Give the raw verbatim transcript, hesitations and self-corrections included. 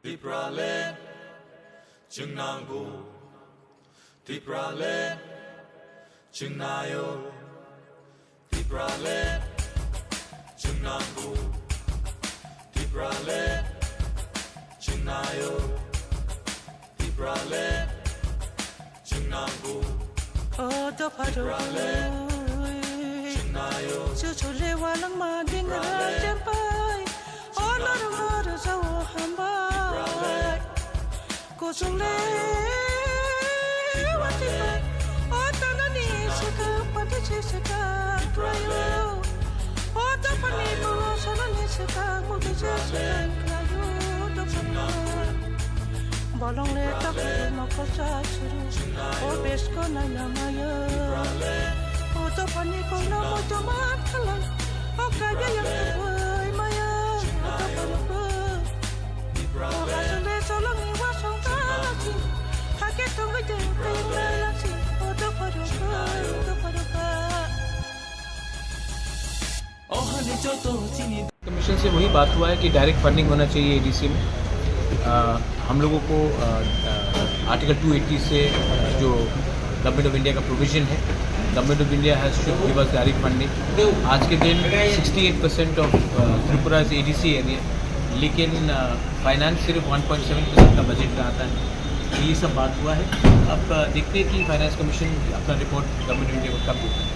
Tipraland, chwng nango. Tipraland, chwng naio. Tipraland, chwng nango. Tipraland, chwng naio. Tipraland, chwng nango. O dopha rok, chwng naio. Chuchule walangma dingra champai. O norma rojao hambai. Kuchungle watipai. O tanani saka pati saka klayo. O dopani bolo sanani saka mugi saka klayo. Dopani. Bolongle takhu mokol sa suru. O besko nanya maya. O dopani kono mojo mat khalai. O kaya yang tepoi maya. O dopani ko. O hasule solong ni wasong kalachi. Hake tongoi de kaya lachi. O dopani ko. O dopani ko. Commission से वही बात हुआ है कि direct funding होना चाहिए एडीसी में। अ, हम लोगों को, अ, अ, आर्टिकल टू एटी से, अ, जो गवर्नमेंट ऑफ इंडिया का प्रोविजन है, government of India has to give us direct funding। आज के दिन sixty eight percent of, uh, Tripura is ADC area, लेकिन, अ, फाइनेंस सिर्फ वन पॉइंट सेवन परसेंट का बजट का आता है। ये सब बात हुआ है। अब, अ, देखते हैं कि फाइनेंस कमीशन अपना रिपोर्ट गवर्नमेंट ऑफ इंडिया को कब देता है।